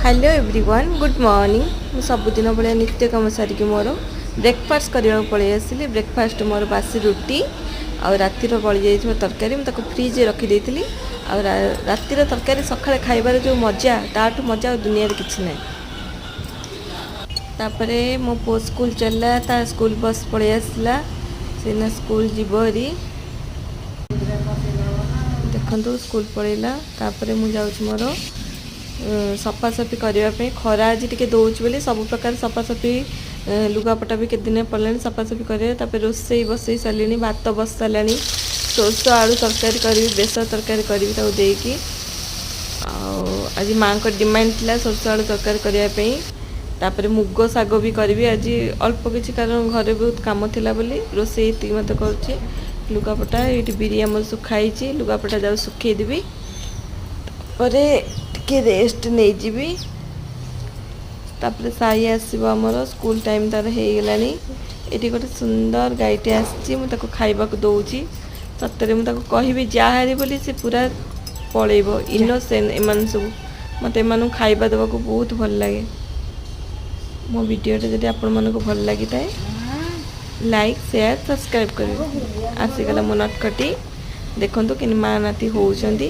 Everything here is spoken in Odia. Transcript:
Hello everyone, good morning. ମୁଁ ସବୁଦିନ ଭଳିଆ ନିତ୍ୟ କାମ ସାରିକି ମୋର ବ୍ରେକଫାଷ୍ଟ କରିବାକୁ ପଳେଇ ଆସିଲି। ବ୍ରେକଫାଷ୍ଟ ମୋର ବାସି ରୁଟି ଆଉ ରାତିର ବଳି ଯାଇଥିବା ତରକାରୀ। ମୁଁ ତାକୁ ଫ୍ରିଜରେ ରଖିଦେଇଥିଲି। ଆଉ ରାତିର ତରକାରୀ ସକାଳେ ଖାଇବାର ଯେଉଁ ମଜା, ତାଠୁ ମଜା ଆଉ ଦୁନିଆରେ କିଛି ନାହିଁ। ତାପରେ ମୋ ପୁଅ ସ୍କୁଲ ଚାଲିଲା, ତା ସ୍କୁଲ ବସ୍ ପଳେଇ ଆସିଲା। ସେଇନା ସ୍କୁଲ ଯିବ ହେରି। ଦେଖନ୍ତୁ, ସ୍କୁଲ ପଳେଇଲା। ତାପରେ ମୁଁ ଯାଉଛି ମୋର ସଫାସଫି କରିବା ପାଇଁ। ଖରା ଆଜି ଟିକେ ଦେଉଛି ବୋଲି ସବୁ ପ୍ରକାର ସଫାସଫି, ଲୁଗାପଟା ବି କେତେ ଦିନ ପଡ଼ିଲାଣି, ସଫାସଫି କରିବା। ତାପରେ ରୋଷେଇ ବସେଇ ସାରିଲିଣି, ଭାତ ବସି ସାରିଲାଣି। ସୋରିଷ ଆଳୁ ତରକାରୀ କରିବି, ବେସର ତରକାରୀ କରିବି ତାକୁ ଦେଇକି। ଆଉ ଆଜି ମାଆଙ୍କ ଡିମାଣ୍ଡ ଥିଲା ସୋରିଷ ଆଳୁ ତରକାରୀ କରିବା ପାଇଁ। ତାପରେ ମୁଗ ଶାଗ ବି କରିବି ଆଜି ଅଳ୍ପ କିଛି, କାରଣ ଘରେ ବହୁତ କାମ ଥିଲା ବୋଲି ରୋଷେଇ ଏତିକି ମୋତେ କରୁଛି। ଲୁଗାପଟା ଏଇଠି ବିରି ଆମର ଶୁଖା ହେଇଛି, ଲୁଗାପଟା ଯାଉ ଶୁଖେଇଦେବି। ତାପରେ ଟିକେ ରେଷ୍ଟ ନେଇଯିବି। ତାପରେ ସାଇ ଆସିବ ଆମର, ସ୍କୁଲ ଟାଇମ୍ ତାର ହେଇଗଲାଣି। ଏଠି ଗୋଟେ ସୁନ୍ଦର ଗାଈଟେ ଆସିଛି, ମୁଁ ତାକୁ ଖାଇବାକୁ ଦେଉଛି। ସତରେ ମୁଁ ତାକୁ କହିବି ଯାହାରି ବୋଲି, ସେ ପୁରା ପଳେଇବ। ଇନୋସେଣ୍ଟ ଏମାନେ ସବୁ। ମୋତେ ଏମାନଙ୍କୁ ଖାଇବା ଦେବାକୁ ବହୁତ ଭଲ ଲାଗେ। ମୋ ଭିଡ଼ିଓଟା ଯଦି ଆପଣମାନଙ୍କୁ ଭଲ ଲାଗିଥାଏ, ଲାଇକ୍, ସେୟାର, ସବସ୍କ୍ରାଇବ୍ କରିବେ। ଆସିଗଲା ମୋ ନଟକଟି। ଦେଖନ୍ତୁ କେମିତି ମା ନାତି ହେଉଛନ୍ତି।